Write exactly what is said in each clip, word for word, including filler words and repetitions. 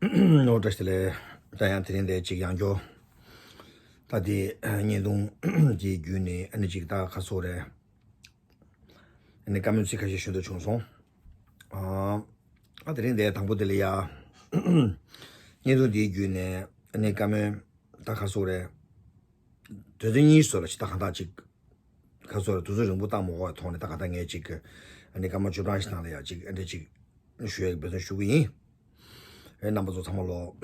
ནོར་བཀྲ་ཤིས་བདེ་ལེགས། ད་ཡང་དེ་རིང་འདིར་ཅིག་ཡང་བསྐྱར། ད་དེ་བརྙན་ཐུང་གི་བརྒྱུད་ནས་ཨ་ནི་ཅིག་ད་ཁ་སོ་རེད། ཨ་ནི་བཀའ་མོལ་ཚིག་ཁ་ཤས་ཞུ་འདོད་བྱུང་སོང་། ཨ་ཨ་དེ་རིང་འདིར་དང་པོ་དེ་ལ་ཡ། བརྙན་ཐུང་འདིའི་བརྒྱུད་ནས་ཨ་ནི་བཀའ་མོལ་ད་ཁ་སོ་རེད། དོན་ཚན་གཉིས་སོགས་ལ་ཅིག་ད་གང་ཐག་ཅིག་ཁ་སོ་རེད། དུས་ཚོད་རིང་པོ་བཏང་མ་དགོས་པའི་ཐོག་ནས་ད་གང་ཐག་ངས་ཅིག་ཨ་ནི་སྐར་མ་བཅུ་གྲངས་ཤིག་ནང་ལ་ཡ་ཅིག་ཨ་འདྲ་ཅིག་ཞུ་ཡག་འབད་བརྩོན་ཞུ་གི་ཡིན། ཨེ་རྣམ་པ་ཚོ་ཚང་མ་ལོ།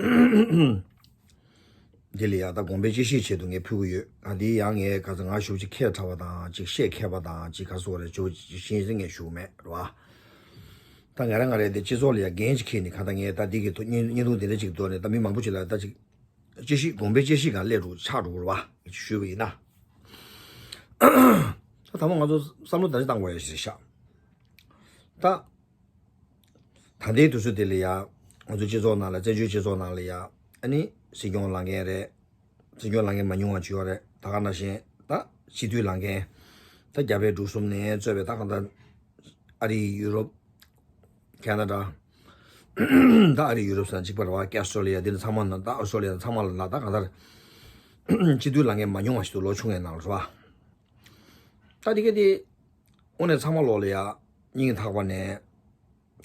འདི་ལ་ཡ་ད་དགོངས་པའི་དཔྱད་གཞིའི་ཆེད་དུ་ངས་ཕུལ་གི་ཡོད། ཨ་འདི་ཡང་ངས་ག་ཚོད་ང་ཞུ་ཅིག་ཁས་ཁྲ་བ་དང་ཅིག་བཤད་མཁས་པ་དང་ཅིག་ག་སོ་རེ་ཅོ་ཅིག་ཤེས་ཟིན་ངས་ཞུ་མེད་རེད་བ། ད་ང་རང་ང་རེ་དེ་སྤྱི་ཚོགས་ལ་ཡ་འགན་ཅིག་འཁྱེར་ནས་ག་ད་ངས་ད་འདི་གི་ཐོག་བརྙན་བརྙན་ཐུང་འདི་འདྲ་ཅིག་བཏོན་ནས་ད་མི་མང་པོ་ཅིག་ལ་ད་ཅིག་དཔྱད་གཞི་དགོངས་པའི་དཔྱད་གཞི་གང་སླེབས་འགྲོ་ཆགས་འགྲོ་གི་རེད་བ་ཞུས་པ་ཡིན་ན། ད་དང་པོ་ང་ཚོ་བསམ་བློ་ད་ཅིག་བཏང་དགོས་ཡ་ཞིག་རེད་ཤག་ད། ད་ལྟའི་དུས་ཚོད་དེ་ལ་ཡ། ང་ཚོའི་སྤྱི་ཚོགས་ནང་ལ་བཙན་བྱོལ་སྤྱི་ཚོགས་ནང་ལ་ཡ། ཨ་ནི་སྲིད་སྐྱོང་ལངས་མཁན་རེད། སྲིད་སྐྱོང་ལངས་མཁན་མ་ཉུང་བ་ཅིག་ཡོད་རེད། ད་ག་ནང་བཞིན་ད་སྤྱི་འཐུས་ལངས་མཁན། ད་རྒྱ་བལ་འབྲུག་གསུམ་ནས་གཙོས་པའི་ད་གང་ལྟར་ཨ་རི་ཡུ་རོབ་ཁེ་ན་ཌ། ད་ཨ་རི་ཡུ་རོབ་ཟེར་ན་གཅིག་པ་རེད་བ། ཀེ་ཨོ་སི་ཊྲེ་ལི་ཡ་འདི་ནས་ཚང་མ་ན་ད་ཨོ་སི་ཊྲེ་ལི་ཡ་ཚང་མ་ལ་ན་ད་གང་ལྟར་སྤྱི་འཐུས་ལངས་མཁན་མ་ཉུང་བ་ཞིག་འདུག་ལོ་ཆུང་བའི་ནང་ལ་རེད་བ། ད་དེ་ག་དེ། དངོས་གནས་ཚང་མ་ལོག་ལ་ཡ། སྙིང་ཐག་པ་ནས།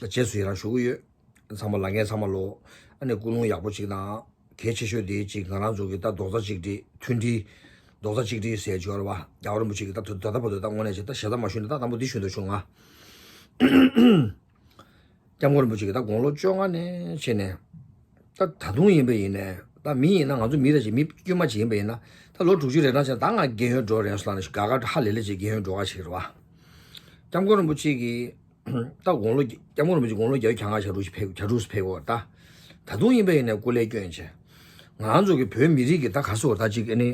རྗེས་སུ་ཡི་རང་ཞུ་གི་ཡོད། ཚང་མ་ལ་ངས་ཚང་མ་ལོག་ཨ་ནི་ཀུན་སློང་ཡག་པོ་ཅིག་དང་། གལ་ཆེ་ཤོས་དེ་ཅིག་ང་རང་ཚོ་གི་ད་རྡོག་རྩ་གཅིག་སྒྲིལ་མཐུན་སྒྲིལ། རྡོག་རྩ་གཅིག་སྒྲིལ་ཟེར་ཡོད་རེད་བ། རྒྱལ་བ་རིན་པོ་ཆེ་གི་ད་ད་ལྟ་བར་དུ་ད་དངོས་གནས་ཅིག་ད་ཞེ་ས་མ་ཞུས་ན་ད་དང་པོ་འདི་ཞུ་འདོད་བྱུང་ང་། སྐྱབས་མགོན་རིན་པོ་ཆེ་གིས་ད་དགུང་ལོ་བཅོ་ལྔ་ནས་བྱས་ནས། ད་ད་དུང་ཡིན་པ་ཡིན་ནས་ད་མི་ཡིན་ན་ང་ཚོ་མི་རེད་ཅེས་མི་དཀྱུས་མ་ཅིག་ཡིན་པ་ཡིན་ན་ད་ལོ་དྲུག་ཅུ་རེ་གྲངས་ཅིག་ད་ང་རྒན་ཡོལ་འགྲོ་རན་སོང་ལབ་ནས་དགའ་དགའ་ཧ་ལས་ལས་ཅིག་རྒན་ཡོལ་འགྲོ་ག་ཞིག་རེད་བ། སྐྱབས་མགོན་རིན་པོ་ཆེ་གིས་ད་དགུང་ལོ་སྐྱབས་མགོན་རིན་པོ་ཆེ་དགུང་ལོ་བརྒྱད་ཅུ་གྱ་ལྔ་གྱ་དྲུག་ཅིག་ཕེབས་གྱ་དྲུག་ཅིག་ཕེབས་ཀྱི་ཡོད་རེད་ད། ད་དུང་ཡིན་པ་ཡིན་ནས་སྐུ་ལས་བསྐྱོན་བྱས། ང་ཚོ་གི་བོད་མི་རིགས་ཀྱི་ད་ག་ཟེར་བ་ད་ཅིག་ཨ་ནི་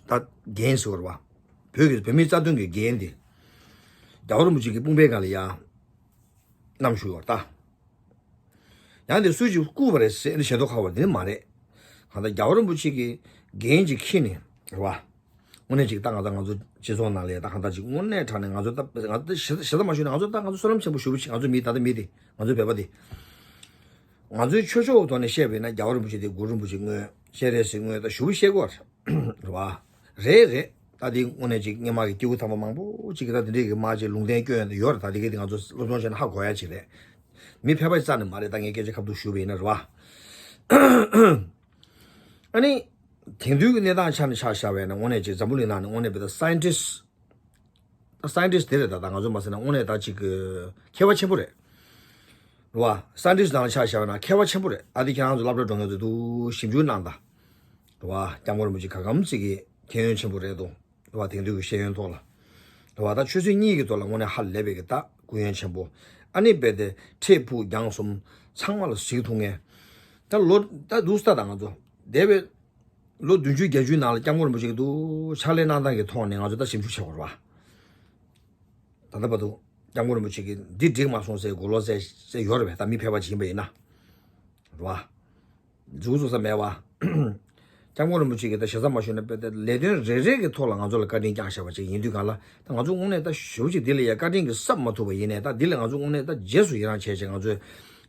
ད་འགན་ཟེར་བ་རེད་བ། བོད་ཀྱི་བོད་མིའི་རྩ་དོན་གྱི་འགན་དེ། རྒྱལ་བ་རིན་པོ་ཆེ་གི་དཔུང་པའི་སྒང་ལ་ཡ། བསྣམས་བཞུགས་ཡོད་ད། ཡང་དེ་སུས་ཀྱིས་བསྐུར་བ་རེད་ཟེར་ནས་ཞལ་ཏོག་ཁ་བ་དེ་ནི་མ་རེད། གང་ལྟར་རྒྱལ་བ་རིན་པོ་ཆེ་གི་འགན་ཅིག་འཁྱེར་ནས་རེད་བ། དངོས་གནས་ཅིག་ད་ང་ཚོ་ང་ཚོ་སྤྱི་ཚོགས་ནང་ལ་ཡ་ད་གང་ལྟར་ཅིག་དངོས་གནས་དྲང་གནས་ང་ཚོ་ད་ང་ཚོ་ཞེ་ཞེ་ས་མ་ཞུས་ན་ང་ཚོ་ད་ང་ཚོ་བསོད་ནམས་ཆེན་པོ་ཞུ་བ་ཞིག་ང་ཚོ་མི་ད་ལྟ་མི་དེ་ང་ཚོ་བོད་པ་དེ། ང་ཚོའི་ཆོས་ཕྱོགས་ཐོག་ནས་བཤད་པ་ཡིན་ན་རྒྱལ་བ་རིན་པོ་ཆེ་དེ་གུ་རུ་རིན་པོ་ཆེ་དངོས། སྤྱན་རས་གཟིགས་དངོས་ད་ཞུ་བ་བཤད་དགོས་རེད་བ། རེད་རེད། ད་དེ་དངོས་གནས་ཅིག་སྔོན་མ་གི་སྐྱེས་བུ་དམ་པ་མང་པོ་ཅིག་གིས་ད་དེ་འདྲའི་གི་མ་ཅིག་ལུང་བསྟན་སྐྱོན་ཡོད་རེད། ད་དེ་གི་དེ་ང་ཚོ་སློབ་སྦྱོང་བྱས་ན་ཧ་གོ་ཡ་ཅིག་རེད། མི་ཕལ་པ་རྩ་ནས་མ་རེད། ད་ངས་སྐད་ཆ་ཁ་ཐུག་ཞུས་པ་ཡིན་ན་རེད་བ། ཨ་ནི། དེང་དུས་ཀྱི་གནས་སྟངས་ཆ་ནས་ཆ་བཞག་པ་ཡིན་ན་དངོས་གནས་ཅིག་འཛམ་བུ་གླིང་ནང་ནས་དངོས་གནས་བྱས་ད་སའེན་ཊིསི། ད་སའེན་ཊིསི་དེ་རེད་ད། ད་ང་ཚོ་མ་ཟེར་ན་དངོས་གནས་ད་ཅིག་གི་མཁས་པ་ཆེན་པོ་རེད། རེད་བ། སའེན་ཊིསི་ནང་ལ་ཆ་བཞག་པ་ན་མཁས་པ་ཆེན་པོ་རེད། ཨ་དེ་ཁྱེད་རང་ཚོ་སློབ་གྲྭ་འགྲོ་མཁན་ཚོ་འདུག་ཞིབ་འཇུག་གནང་དང་། རེད་བ། སྐྱབས་མགོན་རིན་པོ་ཆེ་ག་གམ་ཅིག་གི་མཁྱེན་ཡོན་ཆེན་པོ་རེད་འདུག་རེད་བ། དེང་དུས་ཀྱི་ཤེས་ཡོན་ཐོག་ལ། རེད་བ། ད་ཆོས་སྲིད་གཉིས་ཀྱི་ཐོག་ལ་དངོས་གནས་ཧ་ལས་པའི་གི་ད་སྐུ་ཡོན་ཆེན་པོ། ཨ་ནི་རྦད་དེ་འཕྲལ་ཕུགས་རྒྱང་གསུམ་ཚང་མ་ལ་གཟིགས་ཐུབ་མཁན། ད་ལོ་ད་འདུག་ས་ད་ང་ཚོ་འདས་པའི་ལོ་བདུན་ཅུ་བརྒྱད་ཅུའི་ནང་ལ་སྐྱབས་མགོན་རིན་པོ་ཆེ་གི་འདུག་ཕྱག་ལས་གནང་སྟངས་ཀྱི་ཐོག་ནས་ང་ཚོ་ད་ཞིབ་འཇུག་བྱེད་དགོས་རེད་བ། ད་ལྟ་བར་དུ་སྐྱབས་མགོན་རིན་པོ་ཆེ་གིས་འདི་འགྲིག་མ་སོང་ཟེར་གོ་ལོ་ཟེར་ཟེར་ཡོད་རེད་པས། ད་མི་ཕལ་པ་ཅིག་ཡིན་པ་ཡིན་ན། རེད་བ། འཛུགས་འཛུགས་ས་མེད་བ། སྐྱབས་མགོན་རིན་པོ་ཆེ་གིས་ད་ཞེ་ས་མ་ཞུས་ན་དཔེ་ད་ལས་དོན་རེ་རེ་གི་ཐོག་ལ་ང་ཚོ་ལ་བཀའ་དྲིན་བསྐྱངས་བཞག་པ་ཅིག་ཡིན་དུས་གང་ལ་ད་ང་ཚོ་དངོས་གནས་ད་ཞེ་པོ་ཅིག་འདི་ལ་ཡ་བཀའ་དྲིན་གྱིས་གསབ་མ་ཐུབ་པ་ཡིན་ནའི་ད་འདི་ལ་ང་ཚོ་དངོས་གནས་ད་རྗེས་སུ་ཡི་རང་བྱས་བྱས་ང་ཚོས་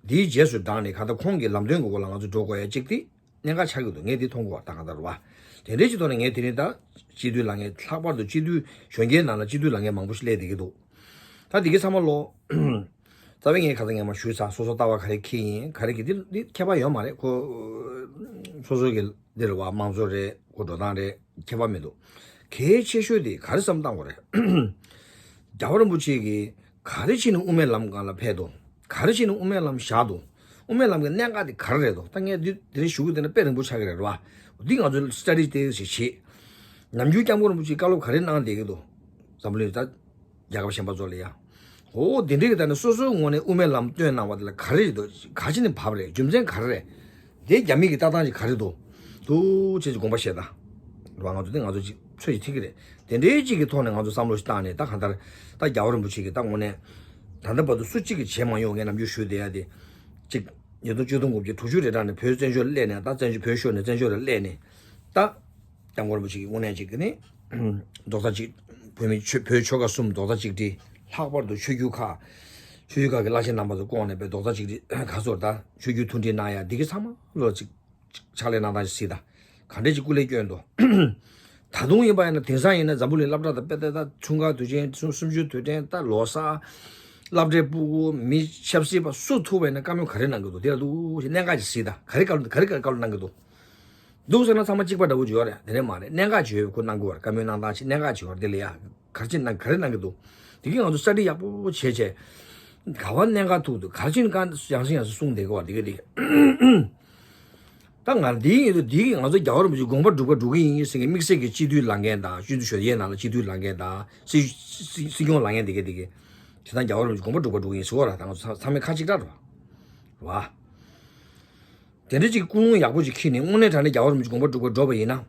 འདིའི་རྗེས་སུ་འབྲངས་ནས་གང་ལྟར་ཁོང་གི་ལམ་སྟོན་གྱི་འོག་ལ་ང་ཚོ་འགྲོ་དགོས་ཡ་གཅིག་དེ། གནད་འགག་ཆགས་ཀྱི་འདུག་ངས་འདི་མཐོང་གི་ཡོད་ད་གང་ལྟར་རེད་བ། དེ་འདྲའི་ཅིག་ཐོག་ནས་ངས་དེ་རིང་ད་སྤྱི་འཐུས་ལངས་མཁན་ལྷག་པར་དུ་སྤྱི་འཐུས་གཞོན་སྐྱེས་ནང་ལ་སྤྱི་འཐུས་ལངས་མཁན་མང་པོ་ཞིག་སླེབས་བསྡད་ཀྱི་འདུག་ད་འདི་གའི་ཚང་མ་ལོ། རྩ་བའི་ངས་ཁ་སང་ངས་མ་ཞུས་ཚར། སོ་སོ་ལྟ་བ་ག་རེ་འཁྱེར་ཡིན་ག་རེ་གི་འདི་འདི་ཁྱད་པར་ཡོད་མ་རེད་ཁོ། སོ་སོ་གི་འདི་རེད་བ། དམངས་གཙོ་རེད་ཁོ། འགྲོ་སྟངས་རེད། ཁྱད་པར་མི་འདུག་གལ་ཆེ་ཤོས་དེ་ག་རེ་བསམ་བཏང་དགོས་རེད། རྒྱལ་བ་རིན་པོ་ཆེ་གིས་ག་རེ་བྱས་ནས་དབུ་མའི་ལམ་སྒང་ལ་ཕེབས་འདུག་ག་རེ་བྱས་ནས་དབུ་མའི་ལམ་བཞག་འདུག་དབུ་མའི་ལམ་གྱི་གནད་འགག་དེ་ག་རེ་རེད་འདུག་ད་ངས་འདི་དེ་རིང་ཞུ་གི་དེ་ནི་དཔེ་རིང་པོ་ཆགས་ཀྱི་རེད་རེད་བ། འདི་ང་ཚོས་སི་ཊ་ཌི་དེ་ཞིག་བྱེད། ནམ་རྒྱུན་སྐྱབས་མགོན་རིན་པོ་ཆེས་བཀའ་སློབ་ག་རེ་གནང་བསྡད་ཀྱི་འདུག་འཛམ་བུ་གླིང་ད་རྒྱལ་ཁབ་གཞན་པ་ཚོ་ལ་ཡ། འོ་དེ་འདྲའི་གི་ད་ནི་སོ་སོའི་ངོས་ནས་དབུ་མའི་ལམ་སྟོན་གནང་བ་དེ་ལ་ག་རེ་རེད་འདུག་ག་ཅི་ནས་བབས་རེད། རྒྱུ་མཚན་ག་རེ་རེད། དེ་རྒྱ་མི་གི་ལྟ་སྟངས་ཅིག་ག་རེ་འདུག་འདུག་ཅེས་ཀྱི་དགོངས་པ་བཞེས་དང་། རེད་བ། ང་ཚོ་དེ་ང་ཚོ་ཅིག་ཚོད་ཅིག་ཐིག་གི་རེད། དེ་འདྲའི་ཅིག་གི་ཐོག་ནས་ང་ཚོ་བསམ་བློ་ཞིག་བཏང་ནས་ད་གང་ལྟར་ད་རྒྱལ་བ་རིན་པོ་ཆེ་གི་ད་ངོ་ནས་ད་ལྟ་བར་དུ་སུ་གཅིག་གིས་བྱས་མ་མྱོང་། ངས་ནམ་རྒྱུན་ཞུས་བསྡད་ཡ་དེ། ཅིག་ཉིས་སྟོང་བཅུ་གཏོང་དགུ་བརྒྱ་དྲུག་ཅུ་རེ་གྲངས་ནས་བོད་བཙན་བྱོལ་སླེབས་ནས་ད་བཙན་བྱོལ་བོད་ཤོར་ནས་བཙན་བྱོལ་ལ་སླེབས་ནས་ད། སྐྱབས་མགོན་རིན་པོ་ཆེ་གི་དངོས་གནས་ཅིག་གི་ནི། རྡོག་རྩ་གཅིག་བོད་མི་ཆོས་བོད་ཆོལ་ཁ་གསུམ་རྡོག་རྩ་གཅིག་སྒྲིལ། ལྷག་པར་དུ་ཆོས་བརྒྱུད་ཁག་ཆོས་བརྒྱུད་ཁག་གི་བླ་ཆེན་རྣམ་པ་ཚོ་བསྐོངས་ནས་པའི་རྡོག་རྩ་གཅིག་སྒྲིལ་ག་ཚོར་དང་ཆོས་བརྒྱུད་མཐུན་སྒྲིལ་གནང་ཡ་འདི་གི་ཚང་མ་ལོ་གཅིག་ཕྱག་ལས་གནང་སྟངས་ཤིག་གཟིགས་དང་། ག་འདྲས་ཅིག་སྐུ་ལས་བསྐྱོན་འདུག་ད་དུང་ཡིན་པ་ཡིན་ན་དེང་སང་ཡིན་ན་འཛམ་བུ་གླིང་སློབ་གྲྭ་དང་དཔེ་ལྟ་ད་འཁྲུངས་སྐར་དུས་ཆེན་གསུམ་གསུམ་བཅུ་དུས་དྲན་ད་ལོ་གསར་སློབ་གྲྭའི་སྤུ་གུ་མི་ཆབ་སྲིད་པ་སུ་ཐུག་པ་ཡིན་ན་བཀའ་མོལ་ག་རེ་གནང་གི་འདུག་དེ་ལ་འདུག་ཞེས་གནད་འགག་ཅིག་གཟིགས་དང་། ག་རེ་བཀའ་ག་རེ་བཀའ་སློབ་གནང་གི་འདུག་འདུག་ཟེར་ན་ཚང་མ་གཅིག་པ་འདྲ་བོ་ཅིག་ཡོད་རེད། དེ་འདྲས་མ་རེད། གནད་འགག་ཅིག་ཡོད་པའི་ཁུལ་གནང་གི་ཡོད་རེད། བཀའ་མོལ་གནང་སྟངས་ཅིག་གནད་འགག་ཅིག་ཡོད་རེད། དེ་ལ་ཡ་ག་རེ་ཅིག་གནང་ག་རེ་གནང་གི་འདུག་དེ་གིས་ང་ཚོ་སྟ་ཌི་ཡག་པོ་བྱས་བྱས་ག་བ་གནད་འགག་ཐུག་འདུག་ག་རེ་ཅིག་གང་ཡང་སེ་ཡང་སེ་གསུངས་བསྡད་གི་བ། དེ་ག་དེ་ག་ད་ང་འདི་ཡིན་དུས་འདི་གིས་ང་ཚོ་རྒྱལ་བ་རིན་པོ་ཆེ་དགོངས་པ་འགྲུབ་ག་འགྲོ་གི་ཡིན་ཟེར་མཁན་དམིགས་བསལ་གྱི་སྤྱི་འཐུས་ལངས་མཁན་དང་། སྤྱི་འཐུས་ཞོལ་རྒྱལ་ནང་ལ་སྤྱི་འཐུས་ལངས་མཁན་དང་། སྲིད་སྲིད་སྲིད་སྐྱོང་ལངས་མཁན་དེ་ག་དེ་ག་དེ་ཚོ་རྒྱལ་བ་རིན་པོ་ཆེ་དགོངས་པ་འགྲུབ་ག་འགྲོ་གི་ཡིན་ཟེར་བ་ར། ད་ང་ཚོ་ཚང་མས་ཁ་གཅིག་གྲགས་རེད་བ། དེ་འདྲ་ཅིག་ཀུན་སློང་ཡག་པོ་ཅིག་འཁྱེར་ནས་དངོས་གནས་དྲང་གནས་རྒྱལ་བ་རིན་པོ་ཆེ་དགོངས་པ་འགྲུབ་པར་འགྲོ་བ་ཡིན་ན།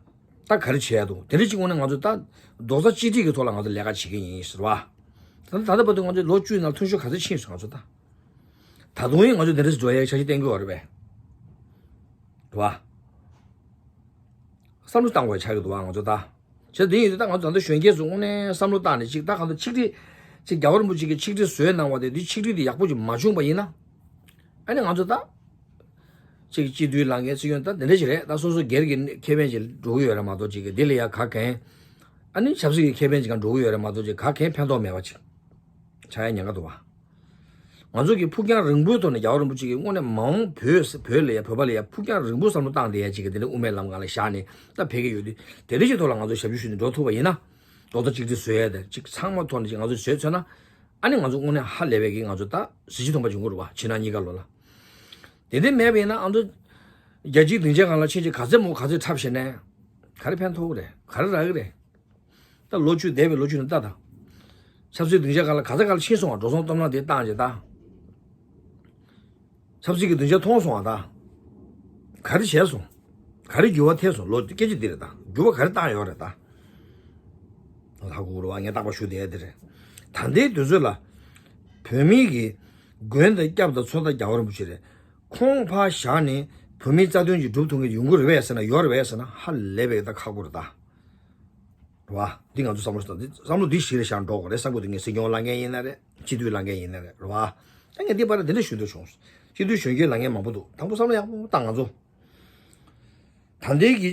ད་ག་རེ་བྱེད་ཡ་འདུག་དེ་འདྲ་ཅིག་དངོས་གནས་ང་ཚོ་ད་རྡོག་རྩ་གཅིག་སྒྲིལ་གྱི་ཐོག་ལ་ང་ཚོ་ལས་ཀ་བྱེད་ཀྱི་ཡིན་ཟེར་བ། ད་ད་ལྟ་བར་དུ་ང་ཚོ་ལོ་བཅུའི་ནང་མཐུན་ཤོས་ག་ཚོད་ཕྱིན་སོང་ང་ཚོ་ད། ད་དུང་ཡང་ང་ཚོ་དེ་འདྲ་ཞིག་འགྲོ་ཡ་འཆར་གཞི་བཏིང་གི་ཡོད་རེད་པས། རེད་བ། བསམ་བློ་བཏང་དགོས་ཆགས་ཀྱི་འདུག་བ་ང་ཚོ་ད། བྱས་དེ་ཡིན་དུས་ད་ང་ཚོ་ད་ལྟ་གཞོན་སྐྱེས་ཚོ་དངོས་གནས་བསམ་བློ་བཏང་ནས་ཅིག་ད་གང་ལྟར་ཆིག་སྒྲིལ། ཅིག་རྒྱལ་བ་རིན་པོ་ཆེ་གིས་ཆིག་སྒྲིལ་བཟོས་གནང་བ་དེ་འདི་ཆིག་སྒྲིལ་དེ་ཡག་པོ་ཅིག་མ་བྱུང་བ་ཡིན་ན། ཨ་ནི་ང་ཚོ་ད། ཅིག་སྤྱི་འཐུས་ལངས་མཁན་སྲིད་སྐྱོང་ད་དེ་འདྲ་ཞིག་རེད། ད་སོ་སོ་སྒེར་གྱི་ཁེ་ཕན་ཅིག་འགྲོ་གི་ཡོད་རེད་མ་གཏོགས་ཅིག་གི་དེ་ལ་ཡ་ག་གན། ཨ་ནི་ཆབ་སྲིད་ཀྱི་ཁེ་ཕན་ཅིག་གང་འགྲོ་གི་ཡོད་རེད་མ་གཏོགས་ཅིག་ག་གན་ཕན་ཐོགས་མེད་པ་ཅིག་ཆགས་ཡ་ཉེན་ཁ་འདུག་བ། ང་ཚོ་གི་ཕུགས་རྒྱང་རིང་པོའི་ཐོག་ནས་རྒྱལ་བ་རིན་པོ་ཆེ་གིས་དངོས་གནས་མ་འོངས་བོད་བོད་ལ་ཡ་བོད་པ་ལ་ཡ་ཕུགས་རྒྱང་རིང་པོ་བསམ་བློ་བཏང་བསྡད་ཡ་ཅིག་གི་དེ་འདྲ་དབུ་མའི་ལམ་སྒང་ལ་བཞག་ནས་ད་ཕེབས་ཀྱི་ཡོད་དུས་དེ་འདྲ་ཞིག་ཐོག་ལ་ང་ཚོ་ཞབས་ཞུ་ཞུས་ནས་འགྲོ་ཐུབ་པ་ཡིན་ན། རྡོག་རྩ་གཅིག་སྒྲིལ་བཟོ་ཡ་དེ་ཅིག་ཚང་མ་ཐོག་ནས་ཅིག་ང་ཚོ་བཟོས་ཚར་ན། ཨ་ནི་ང་ཚོ་དངོས་གནས་ཧ་ལས་པའི་གི་ང་ཚོ་ད་གཟི་བརྗིད་མཐོང་པ་བྱུང་གི་རེད་བ། ཕྱི་ནང་གཉིས་ཀ་ལོ་ལ། དེ་འདྲ་མེད་པ་ཡིན་ན་ང་ཚོ་རྒྱལ་སྤྱིའི་སྡིངས་ཆའི་སྒང་ལ་ཕྱིན་ཅིག་ག་ཚད་མོ་ག་ཚད་འཁྲབ་བྱས་ནས་ག་རེ་ཕན་ཐོགས་ཀྱི་རེད། ག་རེ་རག་གི་རེད། ད་ལོ་བཅུ་འདས་པའི་ལོ་བཅུ་ནས་ལྟ་དང་། ཆབ་སྲིད་སྡིངས་ཆའི་སྒང་ལ་ག་ཚད་ག་ལ་ཕྱིན་སོང་བ། འགྲོ་སོང་སྟོབས་ལྡན་དེ་བཏང་བྱས་ད། ཆབ་སྲིད་ཀྱི་སྡིངས་ཆ་མཐོང་སོང་བ་ད། ག་རེ་བྱས་སོང་། ག་རེ་འགྱུར་བ་ཐེབས་སོང་། ལོ་སྐད་ཆ་འདི་རེད་ད། འགྱུར་བ་ག་རེ་བཏང་ཡོད་རེད་ད། ཧ་གོ་རེད་བ། ངས་རྟག་པར་ཞུ་བསྡད་དེ་རེད། ད་ལྟའི་དུས་ཚོད་ལ། བོད་མི་གི་མགོན་དང་སྐྱབས་དང་མཚོན་རྟགས་རྒྱལ་བ་རིན་པོ་ཆེ་རེད། ཁོང་ཕར་བཞག་ནས་བོད་མིའི་རྩ་དོན་ཅིག་སྒྲུབ་ཐུབ་མཁན་ཡོང་གི་རེད་པས་ཟེར་ན་ཡོད་རེད་པས་ཟེར་ན་ཧ་ལས་པའི་ད་ཁག་པོ་རེད་ད། རེད་བ། འདི་ང་ཚོ་བསམ་བློ་ཞིག་བཏང་། འདི་བསམ་བློ་འདི་གཞི་ལ་བཞག་འགྲོ་དགོས་རེད་བསམ་གི་འདུག་ངས་སྲིད་སྐྱོང་ལངས་མཁན་ཡིན་ན་རེད། སྤྱི་འཐུས་ལངས་མཁན་ཡིན་ན་རེད། རེད་བ། ད་ངས་འདི་བར་ལ་འདི་འདྲ་ཞུ་འདོད་བྱུང་། སྤྱི་འཐུས་གཞོན་སྐྱེས་ལངས་མཁན་མང་པོ་འདུག་དང་པོ་བསམ་བློ་ཡག་པོ་བཏང་། ང་ཚོ་ད་ལྟའི་གི་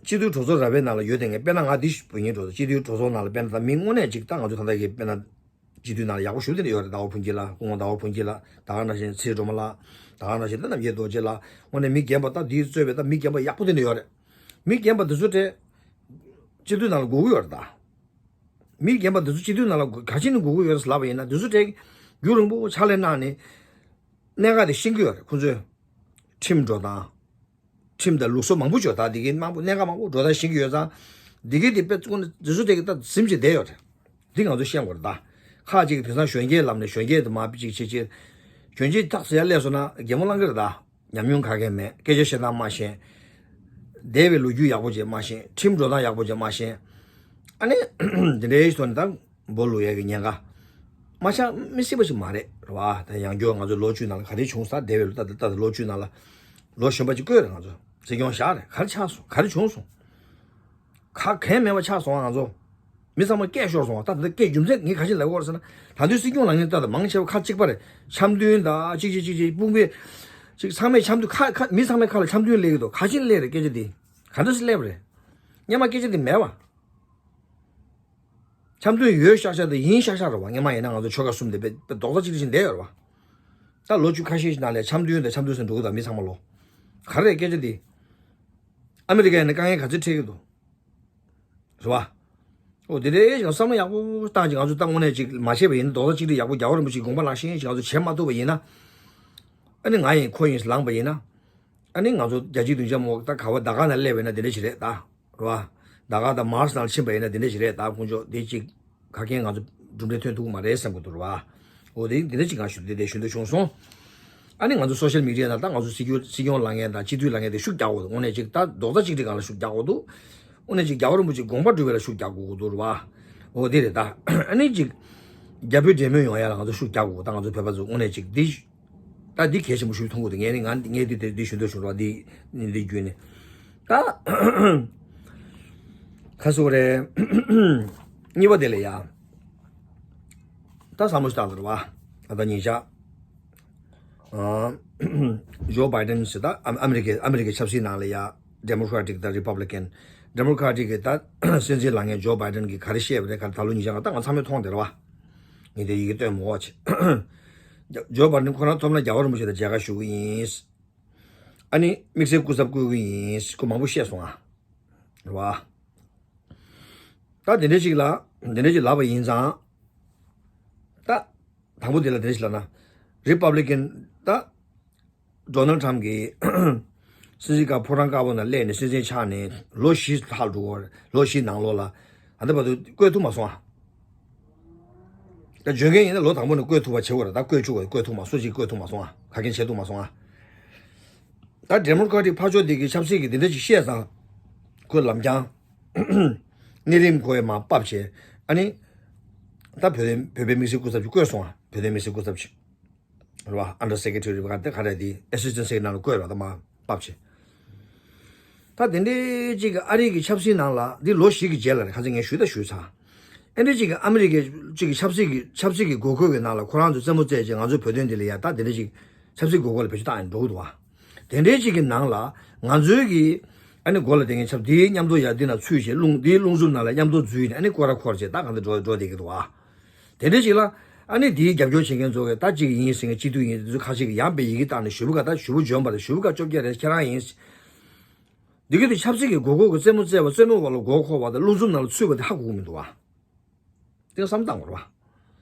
སྤྱི་འཐུས་གྲོས་ཚོགས་ར་བའི་ནང་ལ་ཡོད་དེ། ངས་དཔེར་ན་ང་འདི་བོད་ཉིད་གྲོས་ཚོགས། སྤྱི་འཐུས་གྲོས་ཚོགས་ནང་ལ་དཔེར་ན་ད་མི་དངོས་གནས་ཅིག་ད་ང་ཚོ་ད་ལྟ་གི་དཔེར་ན་སྤྱི་འཐུས་ནང་ལ་ཡག་པོ་ཞེ་པོ་དེ་འདྲ་ཡོད་རེད། ཟླ་བ་ཕུན་སྐྱིད་ལགས། སྐུ་ངོ་ཟླ་བ་ཕུན་སྐྱིད་ལགས། ད་ག་ནང་བཞིན་ཚེ་སྒྲོལ་མ་ལགས། ད་ག་ནང་བཞིན་ད་རྣམ་རྒྱལ་རྡོ་རྗེ་ལགས། དངོས་གནས་མི་རྒན་པ་ད་འདི་གཙོས་པའི་ད་མི་རྒན་པ་ཡག་པོ་དེ་འདྲ་ཡོད་རེད། མི་རྒན་པ་འདི་ཚོ་གྲས་སྤྱི་འཐུས་ནང་ལ་དགོས་ཀྱི་ཡོད་རེད་ད། མི་རྒན་པ་འདི་ཚོ་སྤྱི་འཐུས་ནང་ལ་ག་ཅི་ནས་དགོས་ཀྱི་ཡོད་རེད་ལབ་པ་ཡིན་ན། འདི་ཚོ་གྲས་རྒྱུན་རིང་པོ་ཕྱག་ལས་གནང་ནས་གནད་འགག་དེ་ཤེས་ཀྱི་ཡོད་རེད། ཁོང་ཚོས་ཁྲིམས་འགྲོ་སྟངས། ཁྲིམས་དང་ལུགས་སྲོལ་མང་པོ་ཅིག་ཡོད་ད། འདི་གའི་མང་པོ་གནད་འགག་མང་པོ་འགྲོ་སྟངས་ཤེས་ཀྱི་ཡོད་ཙང་། འདི་གའི་དེ་དཔེ་ཚུགས་ནས་འདི་ཚོ་དེ་གི་ད་ཟིན་བྱས་བསྡད་ཡོད་རེད། འདི་ང་ཚོ་ཤེས་དགོས་རེད་ད། ཁ་ཅིག་གིས་དེང་སང་གཞོན་སྐྱེས་ལབ་ནས་གཞོན་སྐྱེས་དེ་མར་ཅིག་བྱེད་བྱེད། གཞོན་སྐྱེས་ཐག་ཟེར་ཡ་སླེབས་སོང་ན་གད་མོ་བསླང་གི་རེད་ད། ཉམས་མྱོང་ག་གེ་མེད། སྐད་ཆ་བཤད་སྟངས་མ་ཤེས། འདས་པའི་ལོ་རྒྱུས་ཡག་པོ་ཅིག་མ་ཤེས། ཁྲིམས་འགྲོ་སྟངས་ཡག་པོ་ཅིག་མ་ཤེས། ཨ་ནི་འདི་འདྲའི་ཐོག་ནས་ད་སྦོ་ལུག་ཡ་གི་ཉེན་ཁ། མ་ཆགས་མི་སྲིད་པ་ཞིག་མ་རེད། རེད་བ། ད་ཡང་བསྐྱར་ང་ཚོ་ལོ་བཅུ་ནང་ལ་ག་རེ་བྱུང་ས། འདས་པའི་ལོ་ད་ད་ལོ་བཅུ་ནང་ལ་ལོ་གཞོན་པ་ཅིག་བསྐོས་རེད། ང་ཚོ་སྲིད་སྐྱོང་བཞག་རེད། ག་རེ་ཆགས་སོང་། ག་རེ་བྱུང་སོང་། ག་གེ་མེད་པ་ཆགས་སོང་། ང་ཚོ་མི་ཚང་མ་སྐད་ཤོར་སོང་བ། ད་ད་སྐད་རྒྱུ་མཚན་ངས་ག་ཅི་ལབ་ཡོད་རེད་ཟེར་ན། ད་དུང་སྲིད་སྐྱོང་ལངས་མཁན་ད་ད་མང་ཆེ་བ་ཁ་གཅིག་པ་རེད། འཆམ་མཐུན་ད་གཅིག་གཅིག་གཅིག་གཅིག་དཔུང་པས་ཅིག་ཚང་མས་འཆམ་མཐུན། ཁ་ཁ་མི་ཚང་མའི་ཁ་ལ་འཆམ་མཐུན་སླེབས་ཀྱི་འདུག་ག་ཅི་སླེབས་རེད། སྐད་ཆ་འདི་ག་འདྲ་སེ་སླེབས་རེད། སྔོན་མ་སྐད་ཆ་འདི་མེད་བ། འཆམ་མཐུན་ཡོད་ཤག་ཤག་དང་ཡིན་ཤག་ཤག་རེད་བ། སྔོན་མ་ཡིན་ན་ང་ཚོ་ཆོལ་ཁ་གསུམ་དེ་དཔེ་དཔེ་རྡོག་རྩ་གཅིག་སྒྲིལ་བྱས་བསྡད་ཡོད་རེད་བ། ད་ལོ་བཅུ་ཁ་ཤས་ཤིག་ནང་ལ་འཆམ་མཐུན་དང་འཆམ་མཐུན་ཟེར་འགྲོ་གི་འདུག་མི་ཚང་མ་ལོ། ག་རེ་རེད་སྐད་ཆ་འདི། ཨ་མི་རི་ཀ་ཡིན་ན་དཀའ་ངལ་ག་ཚོད་འཕྲད་ཀྱི་འདུག་རེད་བ། འོ་དེ་འདྲའི་ཅིག་བསམ་བློ་ཡག་པོ་བཏང་ཅིག་ང་ཚོ་ད་དངོས་གནས་ཅིག་མ་བྱས་པ་ཡིན་ན། རྡོག་རྩ་གཅིག་སྒྲིལ་ཡག་པོ་རྒྱལ་བ་རིན་པོ་ཆེའི་དགོངས་པ་ལག་ཤེས་ཅིག་ང་ཚོ་བྱེད་མ་ཐུབ་པ་ཡིན་ན། ཨ་ནི་ང་ཡིན་ཁོ་ཡིན་ལངས་པ་ཡིན་ན། ཨ་ནི་ང་ཚོ་རྒྱལ་སྤྱིའི་སྡིངས་ཆ་མོ་ད་ག་བ་ད་ག་ནང་སླེབས་པ་ཡིན་ན་དེ་འདྲ་ཞིག་རེད་ད། རེད་བ། ད་ག་ད་མར་སི་ནང་ཕྱིན་པ་ཡིན་ན་དེ་འདྲ་ཞིག་རེད་ད། དཀོན་མཆོག་དེ་ཅིག་ག་གེ་ང་ཚོ་གྲུབ་འབྲས་ཐོན་ཐུབ་ཀྱི་མ་རེད་བསམ་གྱི་འདུག་རེད་བ། འོ་དེ་དེ་འདྲ་ཅིག་ང་ཞུ་དེ་དེ་ཞུ་འདོད་བྱུང་སོང་། ཨ་ནི་ང་ཚོ་སོ་ཤལ་མི་ཌི་ཡ་ནང་ད་ང་ཚོ་སྲིད་སྐྱོང་སྲིད་སྐྱོང་ལངས་མཁན་དང་སྤྱི་འཐུས་ལངས་མཁན་དེ་ཤུགས་རྒྱག་དགོས་འདུག་དངོས་གནས་ཅིག་ད་རྡོག་རྩ་གཅིག་སྒྲིལ་སྒང་ལ་ཤུགས་རྒྱག་དགོས་འདུག་དངོས་གནས་ཅིག་རྒྱལ་བ་རིན་པོ་ཆེའི་དགོངས་པ་སྒྲུབ་པ་ལ་ཤུགས་རྒྱག་དགོས་འདུག་རེད་བ། འོ་དེ་རེད་ད། ཨ་ནི་ཅིག་རྒྱ་བོད་འབྲེལ་མོལ་ཡོང་ཡ་ལ་ང་ཚོ་ཤུགས་རྒྱག་དགོས་འདུག་ད་ང་ཚོ་བོད་པ་ཚོ་དངོས་གནས་ཅིག་འདི། ད་འདི་གལ་ཆེན་པོ་ཞིག་མཐོང་གི་འདུག་ངས་ནི་ང་ངས་འདི་དེ་འདི་ཞུ་འདོད་བྱུང་རོགས། འདི་ནི་འདི་བརྒྱུད་ནས་ད་ཁ་སོ་རེད། གཉིས་པ་དེ་ལ་ཡ་ད་བསམ་བློ་ཞིག་བཏང་དགོས་རེད་བ། ད་ལྟ་ཉིན་ཞག་ཨ། ཇོ་བྷའི་ཌེན་ཟེར་ད་ཨ་ཨ་མི་རི་ཀའི་ཨ་མི་རི་ཀའི་ཆབ་སྲིད་ནང་ལ་ཡ་ཌེ་མོ་ཀ་ར་ཊིག་དང་རི་པབ་ལི་ཀན། ཌེ་མོ་ཀ་ར་ཊིག་གི་ད་སྲིད་འཛིན་ལངས་མཁན་ཇོ་བྷའི་ཌེན་གྱིས་ག་རེ་བཤད་པ་རེད། ག་རེ་ད་ལོ་ཉིན་ཞག་ད་ང་ཚང་མས་མཐོང་བསྡད་རེད་བ། ངས་དེ་ཡི་གེ་སྟོན་མི་འོས་ཆེ། ཇོ་བྷའི་ཌེན་ཁོ་རང་ཐོབ་ན་རྒྱལ་བ་རིན་པོ་ཆེ་དང་མཇལ་ཁ་ཞུ་གི་ཡིན། ཨ་ནི་དམིགས་བསལ་སྐུ་ཚབ་བསྐོ་གི་ཡིན། ཁོ་མང་པོ་བཤད་སོང་ཨ། རེད་བ། ད་དེ་འདྲ་ཞིག་ལ་དེ་འདྲ་ཞིག་ལབ་པ་ཡིན་ཙང་། ད་དང་པོ་དེ་ལ་དེ་འདྲ་ཞིག་ལབ་ན། རི་པབ་ལི་ཀན་ད་ཌོ་ནལ་ཊམ་གྱིས་སྲིད་འཛིན་སྐབས་ཕོ་བྲང་དཀར་པོ་ནང་སླེབས་ནས་སྲིད་འཛིན་ཆགས་ནས་ལོ་བཞི་ལྷག་འགྲོ་གི་ཡོད་རེད། ལོ་བཞི་ནང་ལོགས་ལ་ད་ལྟ་བར་དུ་བསྐོ་ཐུབ་མ་སོང་ཨ། ད་འཇོན་མཁན་ཡིན་ན་ལོ་དང་པོ་ནས་བསྐོ་ཐུབ་པ་བྱེད་དགོས་རེད། ད་བསྐོ་བཅུག་དགོས། བསྐོ་ཐུབ་མ་སུ་གཅིག་བསྐོ་ཐུབ་མ་སོང་ཨ། ག་གེ་བྱེད་ཐུབ་མ་སོང་ཨ། ད་ཌེ་མོ་ཀ་ར་ཊིག་ཕར་ཕྱོགས་དེ་གི་ཆབ་སྲིད་ཀྱི་དེ་འདྲ་ཅིག་བཤད་ཙང་། ཁོས་ལམ་རྐྱང་གནས་རིམ་ཁོ་ཡི་མར་ཕབ་བྱས། ཨ་ནི་ད་བོད་དོན་བོད་པའི་དམིགས་བསལ་སྐུ་ཚབ་ཅིག་བསྐོས་སོང་ཨ། བོད་དོན་དམིགས་བསལ་སྐུ་ཚབ་ཅིག་རེད་བ། ཨན་ཌར་སེ་ཀེ་ཊ་རི་ག་དེ་ག་རེ་དེ་ཨེ་སིས་ཊེན་ཊ་སེ་ཀེ་ཊ་རི་ནང་ལ་བསྐོས་ར། ད་མར་ཕབ་བྱས། ད་དེ་འདྲའི་གཅིག་གི་ཨ་རི་གི་ཆབ་སྲིད་ནང་ལ་འདི་ལོ་བཞི་གི་རྗེས་ལ་རེད། ཁ་སང་ངས་ཞུས་ད་ཞུས་ཚར། ཨེ་འདྲའི་གཅིག་གི་ཨ་མི་རི་ཀའི་གཅིག་གི་ཆབ་སྲིད་ཀྱི་ཆབ་སྲིད་ཀྱི་དགོས་མཁོ་གི་ནང་ལ་ཁོ་རང་ཚོས་རྩེད་མོ་རྩེས་བྱས་ང་ཚོའི་བོད་དོན་འདི་ལ་ཡ་ད་དེ་འདྲའི་གཅིག་ཆབ་སྲིད་དགོས་མཁོ་ལ་བེད་སྤྱོད་བཏང་ཡང་འགྲོ་གི་འདུག་བ། དེ་འདྲའི་གཅིག་གི་ནང་ལ་ང་ཚོའི་གི་ཨ་ནི་མགོ་ལ་བསྡད་མཁན་ཆབ་འདིའི་མཉམ་དུ་ཡ་འདི་ན་ཚུད་བྱས་རླུང་འདིའི་རླུང་འཚུབ་ནང་ལ་མཉམ་དུ་འཛུལ་ནས་ཨ་ནི་སྐོར་ར་འཁོར་བྱས་ད་གང་འདྲ་འགྲོ་འགྲོ་བསྡད་ཀྱི་འདུག་བ། དེ་འདྲ་ཞིག་ལ་ཨ་ནི་དེའི་རྒྱབ་སྐྱོར་བྱེད་མཁན་ཚོ་གིས་ད་གཅིག་ཡིན་ཟེར་མཁན་སྤྱི་འཐུས་ཡིན་དེ་ཚོ་ཁ་ཤས་ཀྱིས་ཡང་དཔེ་ཡི་གེ་བཏང་ནས་ཞུ་བ་ག་ད་ཞུ་བ་འཇོན་པ་རེད། ཞུ་བ་ག་བཅོ་བརྒྱད་རེད། ཁྱེད་རང་ཡིན། འདི་གི་དེ་ཆབ་སྲིད་ཀྱི་མགོ་སྐོར་གྱི་རྩེད་མོ་རྩེ་བ་རྩེད་མོ་བ་ལ་མགོ་འཁོར་བ་དང་རླུང་འཚུབ་ནང་ལ་ཚུད་པ་དེ་ཧ་གོ་གི་མི་འདུག་བ། དེ་བསམ་བཏང་དགོས་རེད་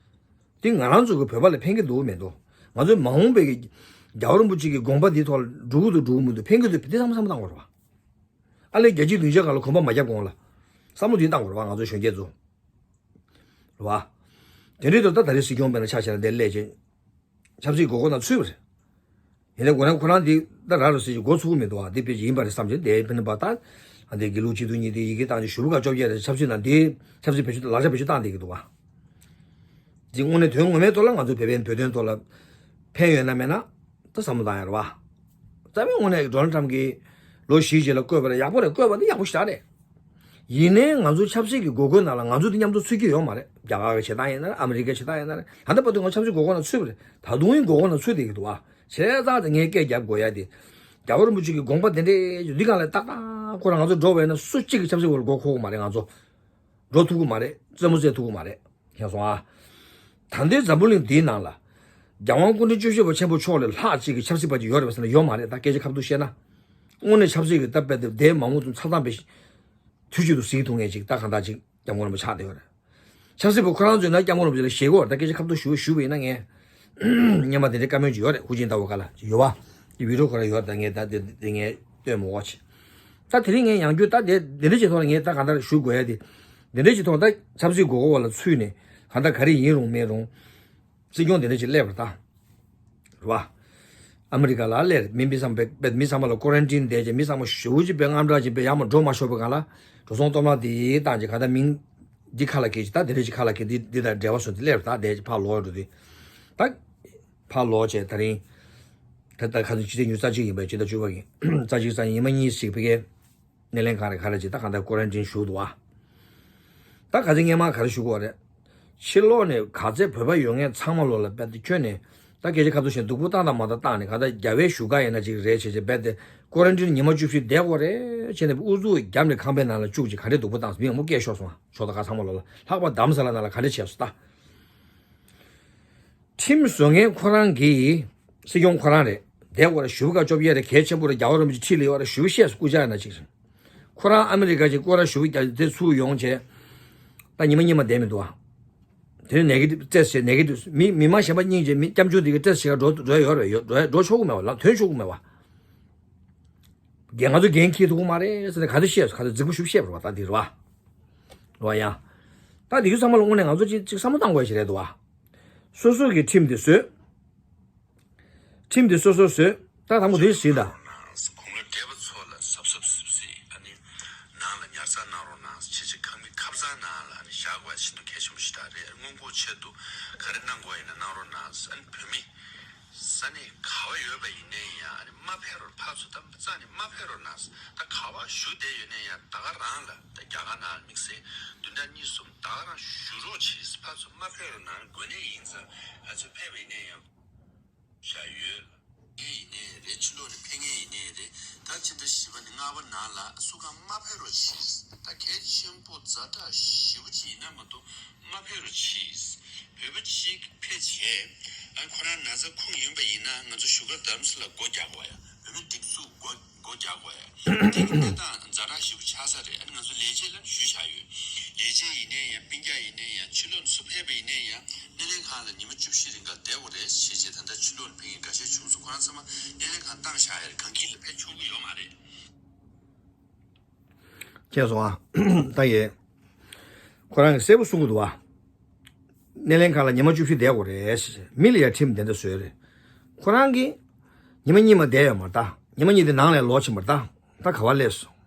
བ། དེ་ང་རང་ཚོ་གི་བོད་པ་ལ་ཕན་གྱི་འདུག་མི་འདུག་ང་ཚོའི་མ་འོངས་པའི་གི་རྒྱལ་བ་རིན་པོ་ཆེ་གི་དགོངས་པ་འདིའི་ཐོག་ལ་འགྲོ་གི་འདུག་འགྲོ་གི་མི་འདུག་ཕན་གྱི་འདུག་དེ་བསམ་བསམ་བཏང་དགོས་རེད་བ། ཨ་ལས་བརྒྱ་ཆ་བདུན་ཅུ་སྒང་ལ་གོམ་པ་མ་རྒྱབ་གོང་ལ་བསམ་བློ་དེ་བཏང་དགོས་རེད་བ། ང་ཚོ་གཞོན་སྐྱེས་ཚོ། རེད་བ། དེ་འདྲའི་དུས་ད་ད་རེས་སྲིད་སྐྱོང་དཔོན་ལ་ཆ་བཞག་ན་དེ་སླེབས་ཀྱི། ཆབ་སྲིད་མགོ་སྐོར་ནང་ཚུད་པ་རེད། ཡིན་ནའི་ཁོ་རང་ཁོ་རང་འདི་ད་ར་རུ་སྲིད་ཀྱི་འགོ་ཚུགས་མི་འདུག་བ། འདི་དཔེ་ཡིན་པ་རེད་བསམ་གྱི་འདི་ཕན་པ་ད། ཨ་འདི་དགེ་ལུགས་སྤྱི་འཐུས་གཉིས་དེ་ཡི་གེ་བཏང་ཅིག་ཞུ་བ་ག་བཅོ་བརྒྱད་རེད། ཆབ་སྲིད་ནང་འདི་ཆབ་སྲིད་བེད་སྤྱོད་ལག་ཆ་བེད་སྤྱོད་བཏང་བསྡད་ཀྱི་འདུག་བ། འདི་དངོས་གནས་དོན་ངོ་མའི་ཐོག་ལ་ང་ཚོ་བོད་པའི་བོད་དོན་ཐོག་ལ་ཕན་ཡོད་ན་མེད་ན་ད་བསམ་བློ་བཏང་ཡ་རེད་བ། རྩ་བའི་ངོས་ནས་ཌོ་ནལ་ཊམ་གྱིས་ལོ་བཞིའི་རྗེས་ལ་བསྐོས་པ་རེད། ཡག་པོ་རེད། བསྐོས་པ་འདི་ཡག་པོ་ཞེ་དྲག་རེད། ཡིན་ནའི་ང་ཚོ་ཆབ་སྲིད་ཀྱི་མགོ་སྐོར་ནང་ལ་ང་ཚོ་འདི་མཉམ་དུ་ཚུད་ཀྱི་ཡོད་མ་རེད། རྒྱ་གར་གྱི་བྱེད་སྟངས་ཡིན་ན་རེད། ཨ་མི་རི་ཀའི་བྱེད་སྟངས་ཡིན་ན་རེད། ད་ལྟ་བར་དུ་ང་ཆབ་སྲིད་མགོ་སྐོར་ནང་ཚུད་པ་རེད། ད་དུང་ཡང་མགོ་སྐོར་ནང་ཚུད་བསྡད་ཀྱི་འདུག་བ། བྱས་ཙང་དེ་ངས་སྐད་རྒྱབ་དགོས་ཡ་དེ། རྒྱལ་བ་རིན་པོ་ཆེ་གི་དགོངས་པ་དེ་འདྲའི་འདི་སྒང་ལ་ཏག་ཏག་ཁོ་རང་ང་ཚོ་འགྲོ་བས་ན་སུ་གཅིག་གིས་ཆབ་སྲིད་འོག་ལ་མགོ་འཁོར་གི་མ་རེད། ང་ཚོ་འགྲོ་ཐུབ་ཀྱི་མ་རེད། རྩེད་མོ་རྩེ་ཐུབ་ཀྱི་མ་རེད། མཁྱེན་སོང་ཨ། ད་ལྟའི་འཛམ་བུ་གླིང་འདིའི་ནང་ལ། རྒྱལ་དབང་སྐུ་ཕྲེང་བཅུ་བཞི་པ་ཆེན་པོ་མཆོག་ལས་ལྷག་ཅིག་གི་ཆབ་སྲིད་པ་ཅིག་ཡོད་རེད་པ་ཟེར་ན་ཡོད་མ་རེད། ད་སྐད་ཆ་ཁ་ཐུག་བཤད་ན། དངོས་གནས་ཆབ་སྲིད་ཀྱི་སྟབས་སྤེལ་ཏེ་འདས་མ་འོངས་དུ་ཆ་ཚང་པའི་ཐུགས་རྒྱུད་དུ་གཟིགས་ཐུབ་མཁན་ཅིག་ད་གང་ལྟར་ཅིག་སྐྱབས་མགོན་རིན་པོ་ཆེ་ཆགས་བསྡད་ཡོད་རེད། ཆབ་སྲིད་པ་ཁོ་རང་ཚོས་ན་སྐྱབས་མགོན་རིན་པོ་ཆེ་ལ་ཞེད་ཀྱི་ཡོད་རེད། ད་སྐད་ཆ་ཁ་ཐུག་ཞུ་ཞུ་བ་ཡིན་ན་ངས། སྔོན་མ་དེ་འདྲའི་བཀའ་མོལ་ཅིག་ཡོད་རེད། ཧུའུ་ཅིན་ཏའོ་ག་ལ་ཅིག་ཡོད་བ། དེ་བི་ཌི་ཡོ་ཁོ་རང་ཡོད་རེད། ད་ངས་ད་དེ་དེ་ངས་སྟོན་མི་འོས་ཆེ། ད་དེ་རིང་ངས་ཡང་བསྐྱར་ད་དེ་དེ་འདྲ་ཅིག་ཐོག་ལ་ངས་ད་གང་ལྟར་ཞུ་དགོས་ཡ་དེ། དེ་འདྲ་ཅིག་ཐོག་ད་ཆབ་སྲིད་མགོ་སྐོར་བ་ལ་ཚུད་ནས་གང་ལྟར་ག་རེ་ཡིན་རུང་མེད་རུང་། སྲིད་སྐྱོང་དེ་འདྲ་ཅིག་སླེབས་པ་རེད་ད། རེད་བ། ཨ་མི་རི་ཀ་ལ་སླེབས་མི་མི་ཚང་མ་བེད་མི་ཚང་མ་ལ་ཀོ་རན་ཊིན་བསྡད་ཅིག་མི་ཚང་མ་ཞེ་པོ་ཅིག་དཔེ་དངངས་སྐྲག་ཅིག་དཔེ་ཡར་མར་འགྲོ་མ་ཆོག་པའི་སྒང་ལ། འགྲོ་སོང་སྟོབས་ལྡན་དེ་བཏང་ཅིག་གང་ལྟར་མིང་འདི་ཁ་ལ་འཁྱེར་ཅིག་ད་དེ་འདྲ་ཅིག་ཁ་ལ་འཁྱེར་འདི་འདི་དང་འབྲེལ་བ་བཟོ་འདི་སླེབས་རེད་ད། དེ་ཅིག་ཕར་ལོག་འགྲོ་དུས། ད་ཕར་ལོག་བྱས་ད་རིང་། ད་ལྟ་ཁ་སང་ཕྱི་ཚེས་ཉི་ཤུ་རྩ་གཅིག་ཡིན་པས་ཕྱི་ཟླ་བཅུ་པ་ཡིན། རྩ་གཅིག་རྩ་གཉིས་ཉི་མ་གཉིས་ཤིག་ཕ་གིའི་སྣེ་ལེན་ག་རེ་ག་རེ་ཅིག་ད་གང་ལྟར་ཀོ་རན་ཊིན་ཞུགས་འདུག་བ། ད་ག་ཚོད་སྔོན་མ་ག་རེ་ཞུ་དགོས་རེད། ཕྱི་ལོགས་ནས་ག་ཚོད་བོད་པ་ཡོད་མཁན་ཚང་མ་ལོག་ལ་རྦད་དེ་ཁྱོན་ནས་ད་སྐད་ཆ་ཁ་ཐུག་བཤད་སྡུག་པོ་བཏང་དང་མ་བཏང་བཏང་ནས་གང་ལྟར་རྒྱ་བལ་བཞུགས་སྒར་ཡིན་ན་ཅིག་རེད་བྱས་བྱས་རྦད་དེ་ཀོ་རན་ཊིན་ཉི་མ་བཅུ་བཞི་བསྡད་དགོས་རེད་བྱས་ནས་ཨུ་ཚུགས་བརྒྱབ་ནས་ཁང་པའི་ནང་ལ་བཅུག་ཅིག་ག་འདྲས་སྡུག་པོ་བཏང་སོང་། མི་མང་པོ་སྐད་ཤོར་སོང་ཨ། ཕྱོགས་མཐའ་ཁག་ཚང་མ་ལོག་ལ་ལྷག་པར་རྡ་རམ་ས་ལ་ནང་ལ་ག་འདྲས་བྱས་སོང་ད། ཁྲིམས་བཟོ་མཁན་ཁོ་རང་གིས་སྲིད་སྐྱོང་ཁོ་རང་རེད། དེ་སྐོར་ཞུ་བ་ག་བཅོ་བརྒྱད་རེད། གལ་ཆེན་པོ་རེད། རྒྱལ་བ་རིན་པོ་ཆེ་ཁྲིད་ལ་ཡོད་རེད་ཞུ་བཤད་སྐུ་ཅག་ན་ཅིག་རེད། ཁོ་རང་ཨ་མི་རི་ཀ་ཅིག་སྐོར་ར་ཞུ་བ་རྒྱ་དེ་ཚུར་ཡོང་བྱས། ད་ཉི་མ་གཉིས་མ་བསྡད་མི་འདུག་ཨ། དེ་ནས་ནེ་གེ་ཊིབ་ཊེ་སི་བྱས་ནེ་གེ་ཊིབ་མི་མི་མང་གཞན་པ་སྙིང་རྗེ་མི་སྐྱབས་བཅོལ་དེ་གི་ཊེ་སི་བྱེད་ག་འགྲོ་འགྲོ་ཡ་ཡོད་རེད། ཡོད་འགྲོ་ཡ་འགྲོ་ཆོག་གི་མེད་བ། ལ་ཐོན་ཆོག་གི་མེད་བ། རྒན་ང་ཚོ་འགན་འཁྱེར་ཐུབ་ཀྱི་མ་རེད་ཟེར་ནས་ག་ཚོད་བཤད་སོང་། ག་ཚོད་རྫིག་པོ་ཞིག་བཤད་པ་རེད་བ། ད་འདི་རེད་བ། རེད་བ་ཡ། ད་འདི་ཚོ་ཚང་མ་ལ་དངོས་གནས་ང་ཚོ་གཅིག་གཅིག་བསམ་བློ་བཏང་དགོས་ཡ་ཞིག་རེད་འདུག་བ། སོ་སོ་གི་ཁྲིམས་དེ་བཟོས། ཁྲིམས་དེ་སོ་སོར་བཟོས། ད་དང་པོ་དེ་གཟིགས་དང་། དགུང་ལོ་བགྲེས་པ་ཚོ་ལ་གཟབ་གཟབ་གཟབ་གཟབ་ཨ་ནི། ནང་ལ་ཉར་ཚགས་གནང་རོགས་གནང་། ཕྱི་ཕྱི་ཁང་མིག་ཁ་སང་ནང་ལ་ཨ་ནི་བཞག་དགོས་ཤིན་ཏུ་གལ་ཆེན་པོ་ཞིག་ད་རེད། སྔོན་འགོག་ཆེད་དུ་ག་རེ་གནང་དགོས་ཡིན་ན་གནང་རོགས་གནང་། ཨ་ནི་བོད་མི། ས་གནས་ག་བ་ཡོད་པ་ཡིན་ནའི་ཡང་ཨ་ནི་མ་ཕེབས་རོགས། ཕར་ཚུར་ད་རྩ་ནས་མ་ཕེབས་རོགས་གནང་། ད་ག་བ་བཞུགས་བསྡད་ཡོད་ནའི་ཡང་ད་ག་རང་ལ་ད་རྒྱ་གར་ནང་དམིགས་བསལ་བདུན་ཕྲག་གཉིས་གསུམ་ད་ག་རང་བཞུགས་རོགས་བྱེད། ཕར་ཚུར་མ་ཕེབས་རོགས་གནང་། དགོས་གནད་ཡིན་ཙང་ཕར་ཚུར་ཕེབས་པ་ཡིན་ནའི་ཡང་བཞག་ཡོད། ཡིན་ནའི་རེད། ཕྱི་ལོགས་ནས་ཕེབས་མཁན་ཡིན་ནའི་རེད། ད་ཕྱི་ཟླ་བཞི་པ་ནས་ལྔ་པ་ནང་ལ་སུ་གང་མ་ཕེབས་རོགས་བྱེད། ད་གལ་ཆེན་པོ་ཛ་དྲག་ཞེ་པོ་ཅིག་ཡིན་ན་མ་གཏོགས་མ་ཕེབས་རོགས་བྱེད། བོད་པ་གཅིག་ཕེབས་བྱས། ཨ་ཁོ་རང་ན་ཚ་ཁུག་ཡོད་པ་ཡིན་ན་ང་ཚོ་བཞུགས་སྒར་རྡ་རམ་ས་ལ་སྒོ་རྒྱག་དགོས་ཡ། བོད་མི་སྒྲིག་འཛུགས་སྒོ་སྒོ་རྒྱག་དགོས་ཡ། དེ་གི་གནས་སྟངས་ཛ་དྲག་ཞེ་པོ་ཆགས་ས་རེད། ཨ་ནི་ང་ཚོ་ལས་བྱེད་ལ་ཞུས་བཞག་ཡོད། ལས་བྱེད་ཡིན་ནའི་ཡང་སྤུན་ཀྱག་ཡིན་ནའི་ཡང་ཕྱི་ལོགས་ནས་སུ་ཕེབས་པ་ཡིན་ནའི་ཡང་སྣེ་ལེན་ཁང་ལ་ཉི་མ་བཅུ་བཞི་རིང་ག་བསྡད་དགོས་རེད་ཞེས་བྱས། ད་ལྟ་ཕྱི་ལོགས་ནས་ཕེབས་མཁན་འགའ་ཤས་བྱུང་སོང་། ཁོ་རང་ཚང་མ་སྣེ་ལེན་ཁང་བཏང་བཞག་ཡ་རེད། གང་གི་ལ་ཕེབས་ཆོག་གི་ཡོད་མ་རེད། མཁྱེན་སོང་ཨ། ད་ཡེ། ཁོ་རང་གིས་གསལ་པོ་གསུང་གི་འདུག་བ། སྣེ་ལེན་ཁང་ལ་ཉི་མ་བཅུ་བཞི་བསྡད་དགོས་རེད། མི་ལ་ཡ་ཁྲིམས་དེ་འདྲ་བཟོས་རེད། ཁོ་རང་གིས་ཉི་མ་གཉིས་མ་བསྡད་ཡོད་མ་རེད་ད། ཉི་མ་གཉིས་དེ་ནང་ལ་ལོག་ཕྱིན་པ་རེད་ད། ད་ག་བ་སླེབས་སོང་།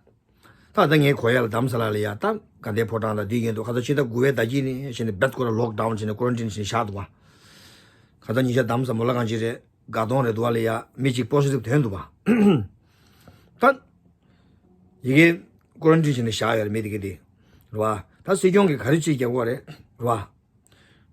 ད་ད་ངའི་གོ་ཡ་ལ་རྡ་རམ་ས་ལ་ལ་ཡ་ད་དགའ་ལྡན་ཕོ་བྲང་དང་འདི་ཡིན་འདུག་ཁ་ཚ་ཕྱི་ཟླ་དགུ་པའི་ཟླ་དཀྱིལ་ནས་བྱས་ནས་རྦད་ཁོ་རང་ལོག་ཌའོན་བྱས་ནས་ཀོ་རན་ཊིན་བྱས་ནས་བཞག་འདུག་བ། ཁ་ཚ་ཉིན་ཞག་རྡ་རམ་ས་མོ་ལ་གང་ཅི་རེད། དགའ་གདོང་རེད་འདུག་བ་ལ་ཡ་མི་གཅིག་པོ་སི་ཊིབ་ཐོན་འདུག་བ། ད། ཡི་གེ་ཀོ་རན་ཊིན་བྱས་ནས་བཞག་ཡོད་རེད་མི་དེ་གི་དེ། རེད་བ། ད་སྲིད་སྐྱོང་གིས་ག་རེ་ཅིག་རྒྱག་གི་རེད། རེད་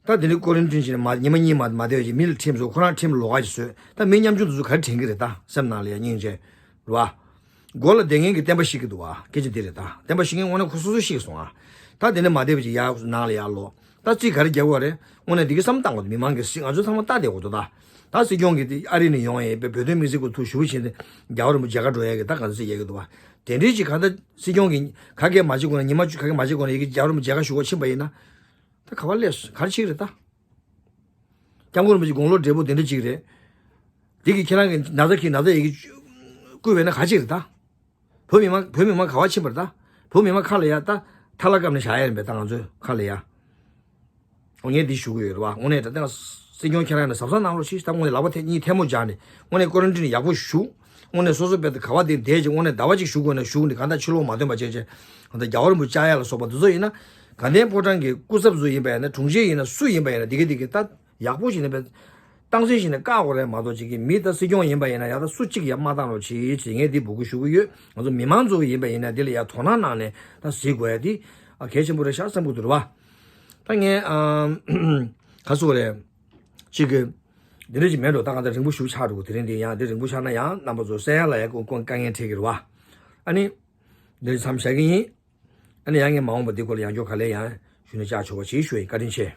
བ། ད་དེ་ནི་ཀོ་རན་ཊིན་བྱས་ནས་མ་ཉི་མ་གཉིས་མ་མ་བསྡད་ཅིག་མི་ལ་ཁྲིམས་བཟོ། ཁོ་རང་ཁྲིམས་ལོགས་ཀ་ཅིག་བཟོས། ད་མི་ཉམ་ཆུང་དེ་ཚོ་ག་རེ་དྲན་གི་རེད་ད་སེམས་ནང་ལ་ཡ་སྙིང་རྗེ། རེད་བ། སྒོ་ལ་བསྡད་མཁན་གྱི་བསྟན་པ་བཤིག་གི་འདུག་བ། སྐད་ཆ་འདི་རེད་ད། བསྟན་པ་བཤིག་མཁན་དངོས་གནས་ཁོ་སོ་སོ་བཤིག་སོང་ཨ། ད་དེ་ནས་མ་བསྡད་པ་ཅིག་ཡར་ནང་ལ་ཡར་ལོག་ད་རྩིས་ག་རེ་རྒྱག་གི་རེད། དངོས་གནས་འདི་གི་བསམ་བཏང་དགོས་འདུག་མི་མང་གི་སྲིད་ང་ཚོ་ཚང་མ་ལྟ་བསྡད་དགོས་འདུག་ད། ད་སྲིད་སྐྱོང་གིས་དེ་ཨ་རི་ནས་ཡོང་ཡས་པའི་བོད་དོན་དམིགས་བསལ་གྱི་ཐུགས་ཞུ་བ་བྱས་ཏེ་རྒྱལ་བ་རིན་པོ་ཆེ་མཇལ་ཁ་འགྲོ་ཡས་ཀྱི་ད་ག་ཚོད་ཡས་ཀྱི་འདུག་བ། དེ་འདྲའི་ཅིག་ག་ད་སྲིད་སྐྱོང་གིས་ག་གེ་མ་བྱེད་དགོས་ན་ཉི་མ་བཅུ་ག་གེ་མ་བྱེད་དགོས་ན་ཡི་གེ་རྒྱལ་བ་རིན་པོ་ཆེ་མཇལ་ཁ་ཞུ་བ་ཕྱིན་པ་ཡིན་ན། ད་ག་བ་སླེབས་སོང་ག་རེ་བྱེད་ཀྱི་རེད་ད། སྐྱབས་མགོན་རིན་པོ་ཆེ་དགུང་ལོ་བགྲེས་པོ་དེ་འདྲ་ཅིག་རེད། དེ་གིས་ཁྱེད་རང་གི་ན་ཚ་གི་ན་ཚ་ཡི་གེ་བསྐུར་བས་ན་ག་ཅིག་རེད་ད། བོད་མི་མང་བོད་མི་མང་ག་བ་ཕྱིན་པ་རེད་ད། བོད་མི་མང་ཁ་ལ་ཡ་ད་ཐ་ལ་བཀབ་ནས་བཞག་ཡ་ཡིན་པས་ད་ང་ཚོའི་ཁ་ལ་ཡ། འོ་ངས་འདི་ཞུ་གི་ཡོད་རེད་བ། དངོས་གནས་ད་ལྟ་སྲིད་སྐྱོང་ཁྱེད་རང་ནས་གཟབ་གཟབ་གནང་རོགས་ཞེས་ད་དངོས་གནས་ལག་པ་ཐེ་གཉིས་ཐལ་མོ་སྦྱར་ནས་དངོས་གནས་ཀོ་རན་ཊིན་ཡག་པོ་བཞུགས། དངོས་གནས་སོ་སོ་དཔེ་ད་ག་བ་དེ་བསྡད་ཅིག་དངོས་གནས་ཟླ་བ་གཅིག་བཞུགས་དགོས་ན་བཞུགས་ནས་གང་ལྟར་ཕྱི་ལོགས་མ་ཐོན་པ་བྱས་བྱས་ད་རྒྱལ་བ་རིན་པོ་ཆེ་བཅར་ཡ་ལ་སོགས་པ་འདི་ཚོ་ཡིན་ན་དགའ་ལྡན་ཕོ་བྲང་གི་སྐུ་ཚབ་ཚོ་ཡིན་པ་ཡིན་ན་དྲུང་ཆེ་ཡིན་ན་སུ་ཡིན་པ་ཡིན་ན་འདི་ག་འདི་ག་ད་ཡག་པོ་ཞིག་ནས་དཔེ། སྟངས་འཛིན་ཞིག་ནས་བཀག་དགོས་རེད་མ་གཏོགས་ཅིག་གི་མི་ད་སྲིད་སྐྱོང་ཡིན་པ་ཡིན་ན་ཡ་ད་སུ་གཅིག་ཡ་མ་བཏང་རོགས་བྱེད་ཅེས་ངས་འདི་འབོད་སྐུལ་ཞུ་གི་ཡོད། ང་ཚོ་མི་མང་ཚོ་ཡིན་པ་ཡིན་ན་འདི་ལ་ཡ་དོ་སྣང་གནང་ནས་ད་གཟིགས་དགོས་ཡ་འདི་ཨ་གལ་ཆེན་པོ་རེད་ཤག་བསམ་གི་འདུག་རེད་བ། ད་ངས་ཨ་ག་ཟེར་དགོས་རེད། གཅིག་གི་འདི་འདྲ་ཅིག་མེད་འགྲོ། ད་གང་ལྟར་རིང་པོ་ཞིག་ཆགས་འགྲོ་གི། དེ་རིང་འདི་ཡང་འདི་རིང་པོ་ཆགས་ན་ཡང་རྣམ་པ་ཚོ་གསན་ཡ་ལ་ཡ་ཀོ་ཀོ་དཀའ་ངལ་འཕྲད་ཀྱི་རེད་བ། ཨ་ནི་འདི་མཚམས་བཞག་གི་ཡིན། ཨ་ནི་ཡང་ངས་མ་འོངས་པ་འདི་སྐོར་ལ་ཡང་བསྐྱར་ག་ལེར་ཡང་ཞུ་ནས་བཅར་ཆོག་པ་ཞིག་ཞུ་ཡིན། བཀའ་དྲིན་ཆེ།